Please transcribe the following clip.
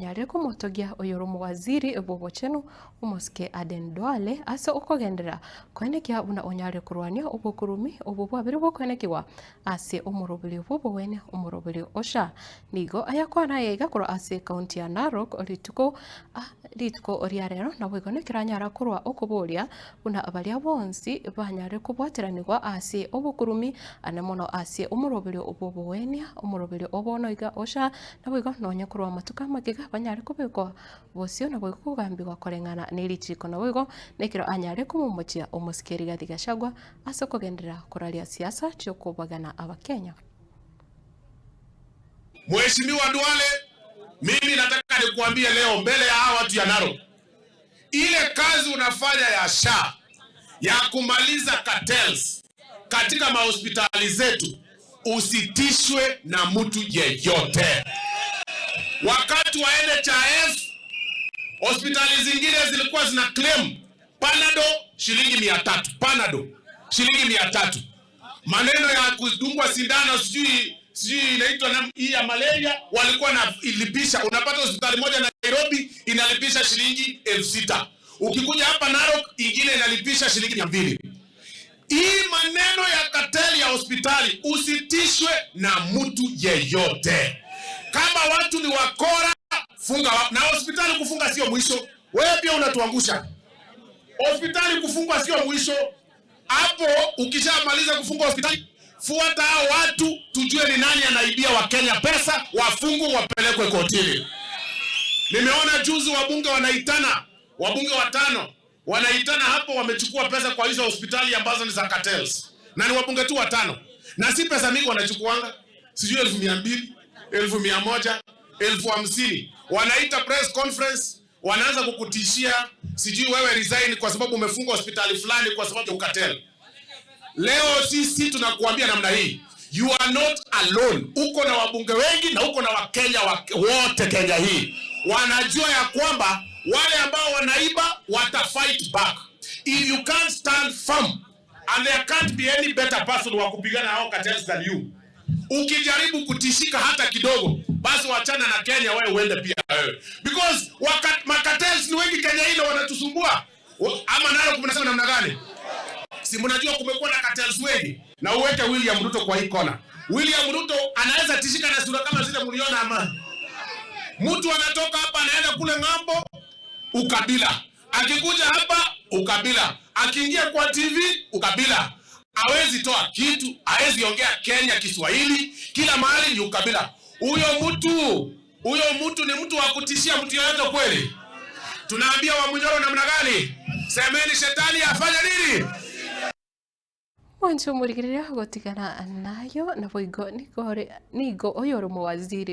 Anyarire komotogia oyore omowaziri bw'obochenu omosike Aden Duale ase okogenderera koenekia buna onyarire korwania obokurumi obwo bwabire bokoenekigwa ase omoroberio bw'obogwenia omoroberio o SHA. Nigo ayakwana aya iga korwa ase ekaunti ya Narok rituko rituko ria rero naboigo nekero anyara korwa okoboria buna baria bonsi banyare kobwateranigwa ase obokurumi ane mono ase omoroberio bw'obogwenia omoroberio o bono iga o SHA naboigo nonye korwa amatuko amagega banyare kobekwa bosio naboigo kogambigwa koreng'ana ne richiko naboigo nekero anyare komomochia omosike Rigathi Gachagua ase okogenderera koraria siasa chi'okobagana Abakenya. Mheshimiwa Duale, mimi nataka nikuambie leo mbele ya hawa watu ya Narok, ile kazi unafanya ya SHA ya kumaliza cartels katika mahospitali zetu, usitishwe na mtu yeyote. Wakati wa NHIF hospitali zingine zilikuwa zina claim Panado shilingi 300, Panado shilingi 300. Maneno ya kudungwa sindano sijui inaitwa na hii ya malaria walikuwa na ilipisha. Unapata hospitali moja Nairobi inalipisha shilingi 6,000. Ukikuja hapa Narok ingine inalipisha shilingi 200. Hii maneno ya cartel ya hospitali usitishwe na mtu yeyote. Kama watu ni wakora, funga na hospitali. Kufunga sio mwisho. Wewe pia unatuangusha. Hospitali kufungwa sio mwisho. Hapo ukishamaliza kufunga hospitali, fuata hao watu tujue ni nani anaibia Wakenya pesa, wafungwe, wapelekwe kotini. Nimeona juzi wabunge wanaitana, wabunge watano wanaitana hapo, wamechukua pesa kwa hizo hospitali ambazo ni za cartels, na ni wabunge tu watano, na si pesa mingi wanachukuanga, sijui 200,000, 100,000, 50,000. Wanaita press conference, wanaanza kukutishia, sijui wewe resign kwa sababu umefunga hospitali fulani kwa sababu ya ucartel. Leo sisi tunakuambia namna hii, you are not alone. Uko na wabunge wengi na uko na Wakenya wote Kenya hii wanajua ya kwamba wale ambao wanaiba wata fight back. If you can't stand firm, and there can't be any better person wa kupigana hao cartels than you. Ukijaribu kutishika hata kidogo, basi wachana na Kenya, wewe uende pia wewe, because macartels ni wengi Kenya ile wanatusumbua. Ama nalo kumnasema namna gani? Si mnajua kumekuwa na cartels wengi, na uweke William Ruto kwa hii kona. William Ruto anaweza tishika na sura kama zile mliona, ama mtu anatoka hapa anaenda kule ng'ambo, ukabila. Akikuja hapa, ukabila. Akiingia kwa TV, ukabila. Hawezi toa kitu, hawezi ongea Kenya Kiswahili, kila mahali ni ukabila. Huyo mtu ni mtu wa kutishia mtu yoyote kweli? Tunaambia Wamunyoro namna gani? Semeni shetani afanye nini? Mwancho murigiria gotigana nayo naboigo nigo oyo uri muwaziri.